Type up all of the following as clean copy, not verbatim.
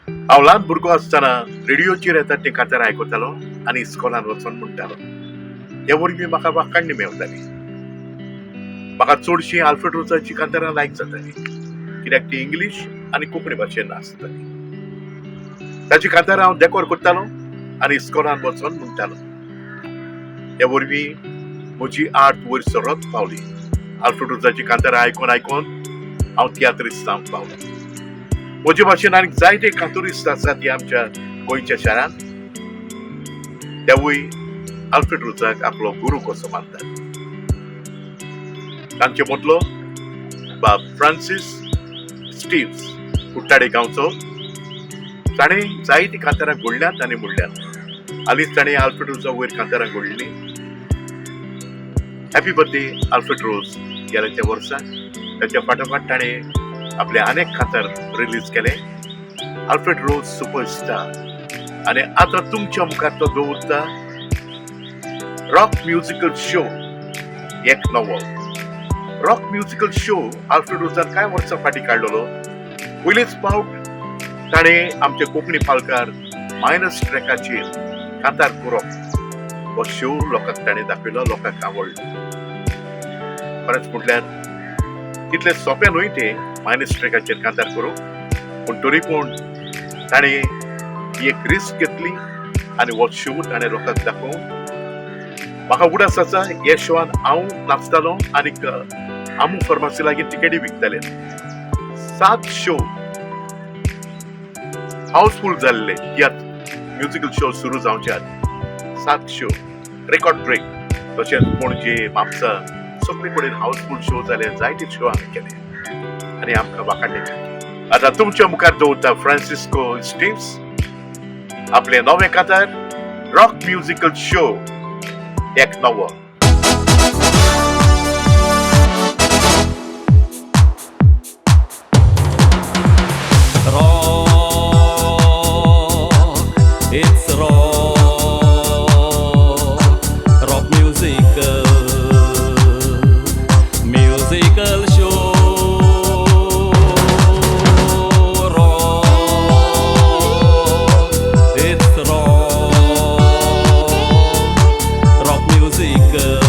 हांव ल्हान भुरगो आसतना रेडियोचेर येतात तीं कांतारां आयकतालो आनी इस्कोलान वचून म्हणटालो. हे वरवीं म्हाका वाखाणणी मेवताली. म्हाका चडशीं आल्फ्रेड रोजाची कांतारां लायक जातालीं, कित्याक ती इंग्लीश आनी कोंकणी भाशेन आसताली. ताची कांतारां हांव डेकोर करतालो आनी इस्कोलान वचून म्हणटालो. हे वरवीं म्हजी आर्ट वयर सरत पावली. आल्फ्रेड रोजाची कांतारां आयकून आयकून हांव तियात्रिस्त जावंक पावलो. म्हजे भाशेन आनीक जायते कांतोरिस्त आसात हे आमच्या गोंयच्या शारांत, तेवूय आल्फ्रेड रोजाक आपलो गुरू कसो मानतात. तांचे मदलो बाब फ्रांसीस स्टीव्स कुट्टाडे गांवचो, ताणें जायतीं कांतारां घडल्यांत आनी म्हणल्यांत. हालींच ताणें आल्फ्रेड रोजा वयर कांतारां घडलीं. हॅपी बर्थडे आल्फ्रेड रोज गेल्या त्या वर्सा ताच्या फाटोफाट ताणें आपले अनेक कांतार रिलीज केले. आल्फ्रेड रोज सुपरस्टार. आनी आतां तुमच्या मुखार तो दवरता रॉक म्युजिकल शो एक नवो रॉक म्युजिकल शो. आल्फ्रेड रोजान कांय वर्सां फाटीं काडलेलो. पयलीच फावट ताणें आमच्या कोंकणी पालकार मायनस ट्रॅकाचेर कांतार करप हो शो लोकांक ताणें दाखयलो, लोकांक आवडलो. खरेंच म्हटल्यार तितलें सोंपें न्हय तें मायनस ट्रॅकाचेर कांतार करूंक, पूण तरी पूण ताणें एक रिस्क घेतली आनी हो शो ताणें लोकांक दाखोवन म्हाका उडास आसा. ह्या शोआन हांव नाचतालो आनीक आमू फार्मासी लागीं तिकेटी विकताले. 7 शो हाऊसफूल जाल्ले. तियात्र म्युजिकल शो सुरू जावचे आदी 7 शो रेकॉर्ड ब्रेक. तशेंच पणजे, म्हापसा सगळे कडेन हाऊसफूल शो जाले. जायते शो आमी केले आनी आमकां वाखाणणी मेळ्ळी. आतां तुमच्या मुखार दवरता फ्रांसिस्को स्टीव्स आपले नवे कांतार रॉक म्युजिकल शो एक नवो. Rock, it's rock, rock musical, musical show. Rock, it's rock, rock musical,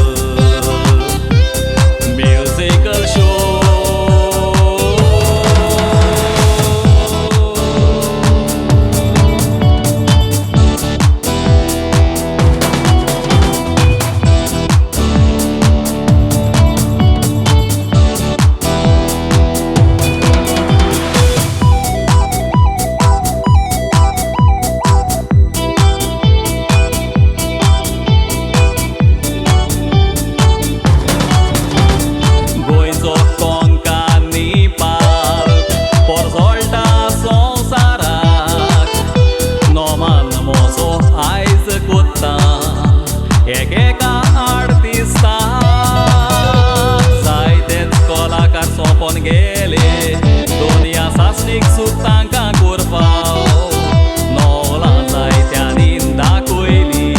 musical show. गोंयचो कोंकानी पार्क पोरजोळटा संवसाराक, नोमान मोजो आयज कोत्ता एकेका आर्टिस्टाक. जायतेच कलाकार सोंपोन गेले, दोनया सासणीक सूख तांकां कोरपाव. नवलां जायत्यांनी दाखयली,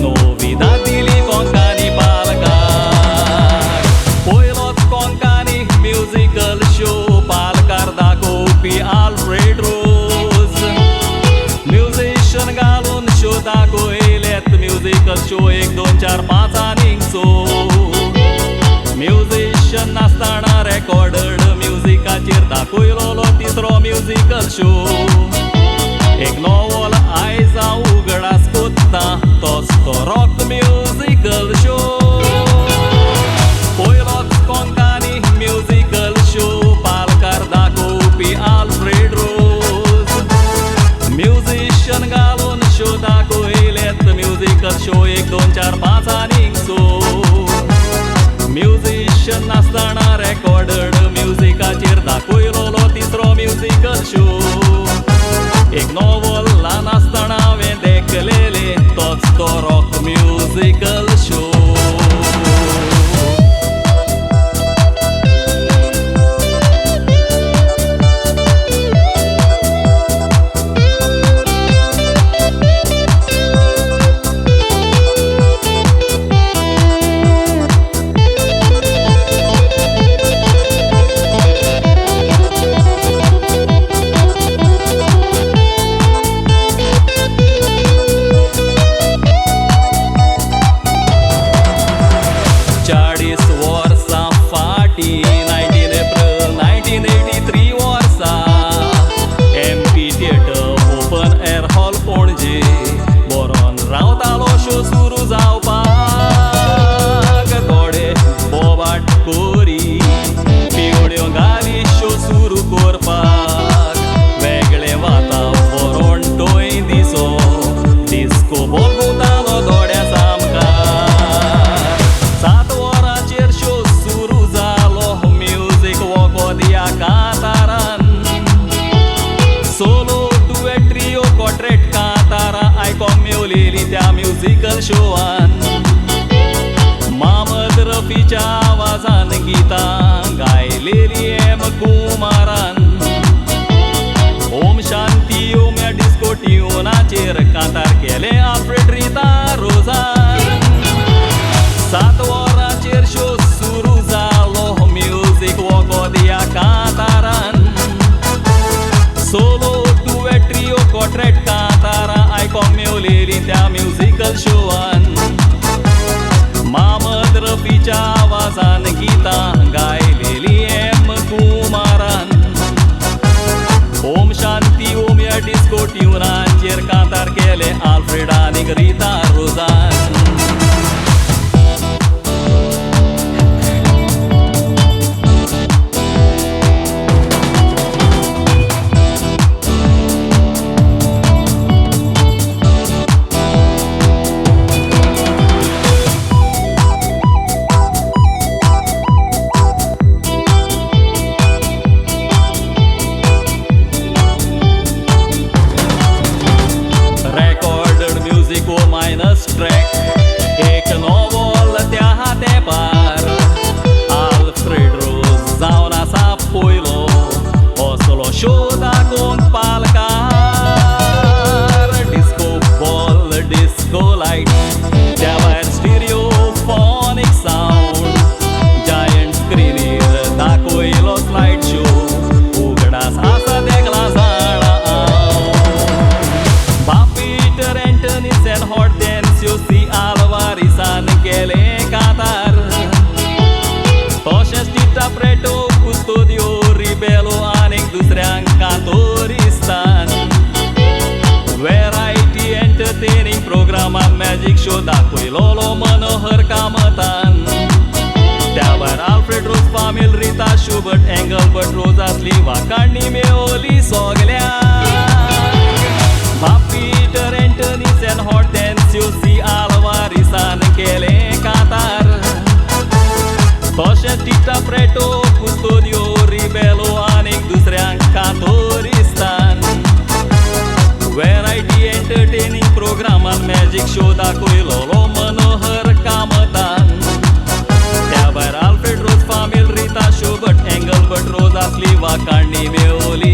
नोविदा दिली कोंकानी पालकाक. पयलोच कोंकानी म्युजिकल शो पालकार दाखोवपी आल्फ्रेड रोज. म्युजिशन घालून शो दाखयलेत म्युजिकल शो 1 2 4 5 आनीक सो. म्युजिशन नासतना रेकॉर्डड म्युजिकाचेर दाखयलोलो तिसरो म्युजिकल शो. एक नवल आयज हांव उगडास कोत्ता, तोच तो रॉक म्युजिकल शो. पयलोच कोंकानी म्युजिकल शो पालकार दाखोवपी आल्फ्रेड रोज. म्युजिशन घालून शो दाखयलेत म्युजिकल शो 1 2 4 5 आनीक सो. म्युजिशन नासतना रेकॉर्डड म्युजिकाचेर दाखयलोलो तिसरो म्युजिकल शो. एक नॉव्हल ल्हान आसतना हांवें देखलेले, तोच तो रॉक म्युजिकल शो. दाखयलेली एम कुमारान. ओम शांती ओम ह्या डिस्को ट्युनाचेर कांतार केले आल्फ्रेड रिता रोजान. 7 वरांचेर शो सुरू जालो म्युजीक वखद ह्या कांतारान. सोलो डुएट ट्रियो क्वार्टेट कांतारां आयकोंक मेवलेली त्या म्युजिकल शोवान. मामद रफीच्या आवाजान गितां गायलेली एम कुमारान. ओम शांती ओम ह्या डिस्को ट्युनाचेर कांतार केले आल्फ्रेड आनी रिता रोजान. रेकॉर्डेड म्युजीक वो मायनस ट्रॅक एक नॉव्हल त्या तेंपार. आल्फ्रेड रोज जावन आसा पयलो असलो शो दाखोवंक पालकार. डिस्को बॉल डिस्को लायट त्या भायर स्टिरियोफॉनीक सावंड जायंट स्क्रिनीर दाखयलो स्लायड शो उगडास आसा देखला जाणा हांव. बापीटर एंटनी सॅन हॉर्टेन्सियो सी आल्वारिसान केले कांतार. तशेंच टिटा प्रेटो कुस्तोदियो रिबेलो आनीक दुसऱ्यांक कांतोरिस्तान. वेरायटी एंटरटेनिंग प्रोग्रामान मॅजीक शो दाखयलोलो मनोहर कामतान. त्या भायर आल्फ्रेड रोज फामील रिता शुबर्ट एंगलबर्ट रोजांतली वाखाणी मेवली सगल्यांक. बापीटर एंटनी सॅन हॉर्टेन्सियो सी आल्वारिसान केले कांतार. तशेंच टिटा प्रेटो कुस्तोदियो रिबेलो आनीक दुसऱ्यांक कांतोरिस्तान. वेरायटी एंटरटेनिंग प्रोग्रामान मॅजीक शो दाखयलोलो मनोहर कामतान. त्या भायर आल्फ्रेड रोज फामील रिता शुबर्ट एंगलबर्ट रोज आसली वाखाणी मेवली.